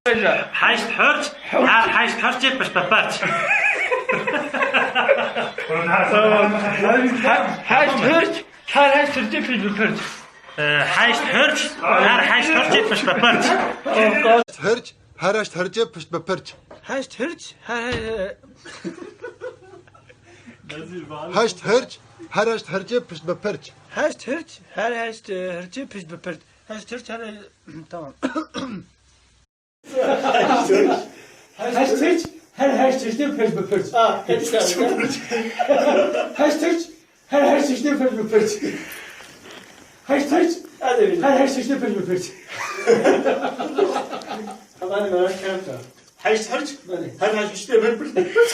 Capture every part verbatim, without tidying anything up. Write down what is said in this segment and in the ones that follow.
Heşt hirç, her heşt hirçê pişt bi pirç. Tamam. He-, heşt hirç, her heşt hirçê pişt bi pirç. Ee, heşt hirç, her heşt hirçê pişt bi pirç. Hirç, her heşt hirçê pişt bi pirç. Heşt hirç, her he-, Heşt hirç, her heşt hirçê pişt bi pirç. Heşt hirç, her heşt, e, hirçê pişt bi pirç. Heşt hirç, her, tamam. Heşt hirç, her heşt hirçê pişt bi pirç. Ha, peki, tamam. Heşt hirç, her heşt hirçê pişt bi pirç. Heşt hirç, Hadi bir. her heşt hirçê pişt bi pirç. Tamam, merak etme. Heşt hirç? Belê. Her heşt hirçê pişt bi pirç.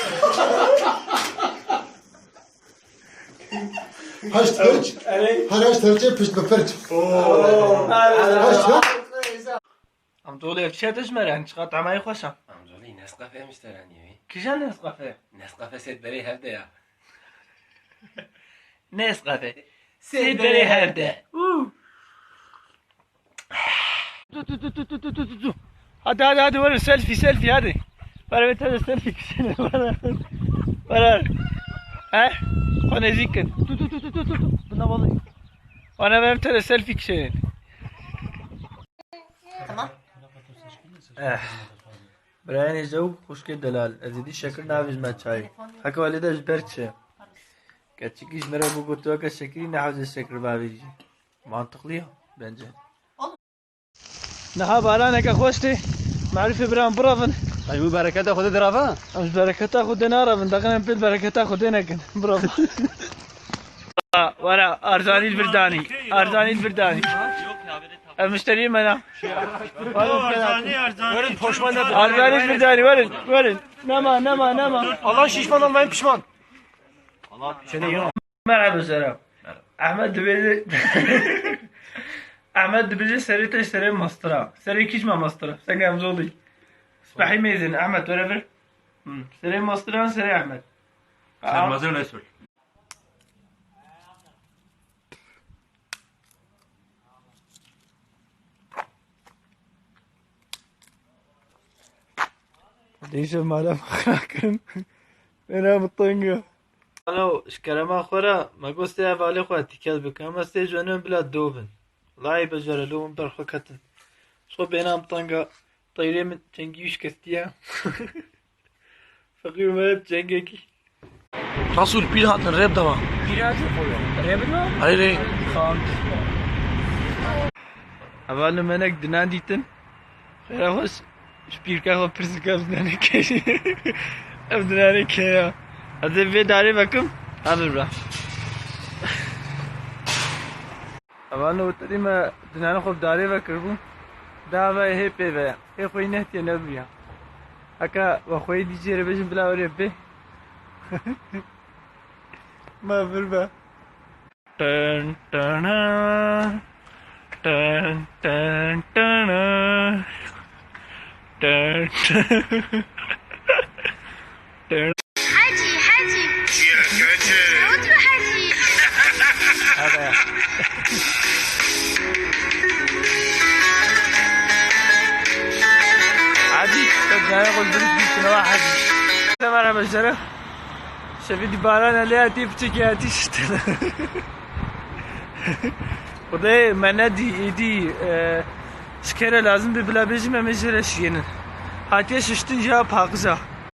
Heşt hirç, Erê. her heşt hirçê pişt bi pirç. Oo. Heşt hirç. Em dolê ev çiya te ji me re, çiqa tamayê xweş e. Em dolê Nescafe em ji te re nîvî. Kîjan Nescafe? Nescafe sêt berê hev de ya. Nescafe. Sêt berê hev de. Û. Tu, tu, tu. Hadi, hadi, hadi, verin selfie, selfie, hadi. Ver, ver, hadi selfie kişinin. Ver, ver. Ver, ver. He? Xwe nêzîk kin. Tu, tu, tu. Buna balayî. Bana ver, tane selfie kişinin. Tamam. Eh. Birayê nêze û xwişkê delal. Ez êdî şekir navêjime çayê. Heke welê de ji ber çi? Keçikî ji me re bû gotiye ke şekirî nehewce şekir bavêjî. Mantiqlî ya bence. Niha baraneke xweş tê. Merîfê biran birevin. Em ji bereketa Xwedê direvin? Em ji bereketa Xwedê nerevin. Deqin em pê bereketa Xwedê nekin. Birevin. Were, arzanî li vir danî. Arzanî li vir danî. Ev mişteriyê me ne? Arzanî, arzanî. Werin poşman ne? Arzanî li vir danî. Werin, werin. Nema, nema, nema. Allah şişman olmayın pişman. Merhaba Serap. Ahmet dibêje, Ahmet dibêje serê te serê mastra. Serê kî ji me mastra? Sengem zolî. Spehî mêzin Ahmet, were vir. Hmm. Serê mastra, serê Ahmet. Aa. Serê mastra ne sor? Dêşe mala xirakin. Bena bi teng e. Alo, ji kerema xwe re me got sê hevalê xwe tîket bike. Em sê ji wan bila dov in. Layê bejere lo hûn ber xwe ketin. Ji xwe bêhna em teng e. Teyrê min cengî wî şikestiye. Feqîr me cengekî. Rasul pîr hatin rêb dava. Pîr hatin? Rêb dava? Hayır. Tamam. Hevalê me nek dinan dîtin. Xêra xweş. Ji pîrka xwe pirsî ke ev dinanê kê ye? Ev dinanê kê ye? Ez ê vê darê vekim, ha vir bira. Evan otirî me dinanê xwe bi darê vekiribû. Da ve hê pê ve. Hê xwe yî nehtiye nebiriya. Heke we xwe yî dî jê re bêjin bila werê bê. Me vir be. Tın tını, tın tın tını, tın tın. Hacî, Hacî. Çawa tu Hacî? Hadi. Hacî, tu gayet güldürüş bir şuna bak Hacî. Merhaba canım. Şevî dî baran elê hatî piçekî hatî şiştin. Xwedê me nedî êdî, e, ji kê re lazim bê bila bêjim em ê jê re şiyênin. Hatiye şiştin ya paqija.